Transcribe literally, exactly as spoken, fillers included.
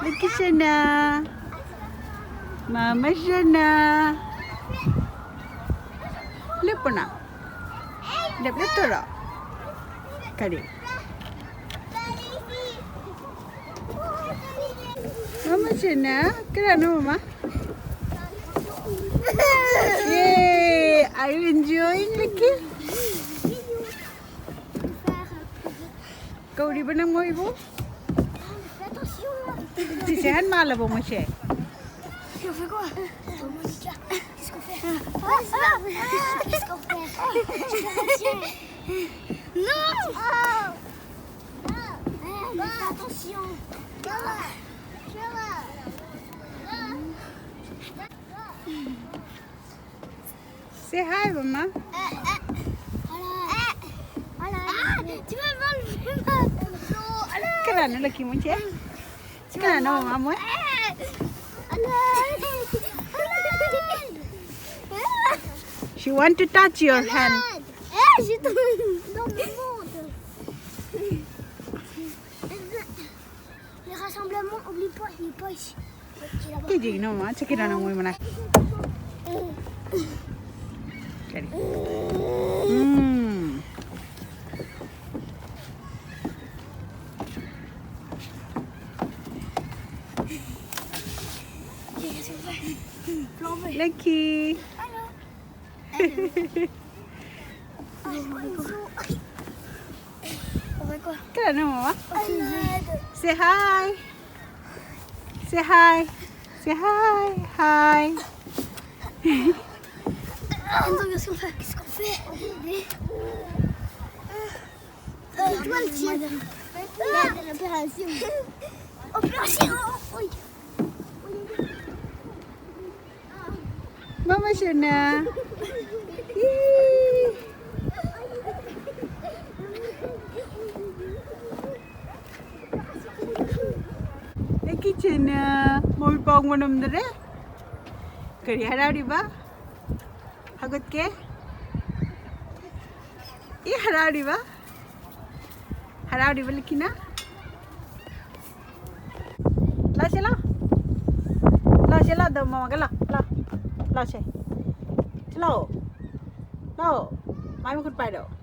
ꯂꯤꯛꯀꯤꯁꯦꯅ, ꯃꯃꯥꯁꯦꯅ꯫ ꯂꯦꯞꯄꯣꯅ꯫ ꯂꯦꯞ, ꯂꯦꯞꯇꯣꯏꯔꯣ? ꯀꯔꯤ? ꯃꯃꯥꯁꯦꯅ, ꯀꯅꯥꯅꯣ ꯃꯃꯥ? Yay! Are you enjoying, Licky? ꯀꯧꯔꯤꯕ ꯅꯪ ꯃꯣꯏꯕꯨ? ꯆꯤꯆꯦ ꯍꯟ ꯃꯥꯜꯂꯕꯣ ꯃꯣꯏꯁꯦ? Say hi, Mama. Tu vas m'enlever ma... Non, allez. ꯀꯅꯥꯅꯣ ꯂꯛꯀꯤ ꯃꯣꯏꯁꯦ? ꯀꯅꯥꯅꯣ ꯃꯃꯥ ꯃꯣꯏ? Allez. She want to touch your hand. Eh, je tombe dans le monde. Le rassemblement, oublie pas, il est pas ici. Il est là-bas. ꯀꯩꯗꯧꯔꯤꯅꯣ ꯃꯃꯥ? ꯆꯠꯀꯦꯔꯥ ꯅꯪ ꯃꯣꯏ ꯃꯅꯥꯛ? ꯀꯔꯤ? ꯎꯝ꯫ Lucky. Kaya na mo, ah? Say hi. Say hi. Say hi. Hi. Qu'est-ce qu'on fait ? Qu'est-ce qu'on fait ? Euh, toi, le tien. Regarde l'opération. Opération. Oui. Mama siya na. Yee! Lucky siya na. ꯀꯔꯤ ꯍꯔꯥꯎꯔꯤꯕ? ꯍꯧꯒꯠꯀꯦ? E ꯍꯔꯥꯎꯔꯤꯕ? ꯍꯔꯥꯎꯔꯤꯕ ꯂꯛꯀꯤꯅ? ꯁꯦ ꯂꯥꯎ꯫ ꯂꯥꯎ, ꯁꯦ ꯂꯥꯎ, ꯗꯣ ꯃꯃꯥꯒ ꯂꯥꯎ, ꯂꯥꯎ꯫ ꯂꯥꯎ, ꯁꯦ꯫ ꯁꯤ ꯂꯥꯎ꯫ ꯂꯥꯎ꯫ ꯃꯥꯏ ꯃꯈꯨꯠ ꯄꯥꯏꯔꯛꯑꯣ꯫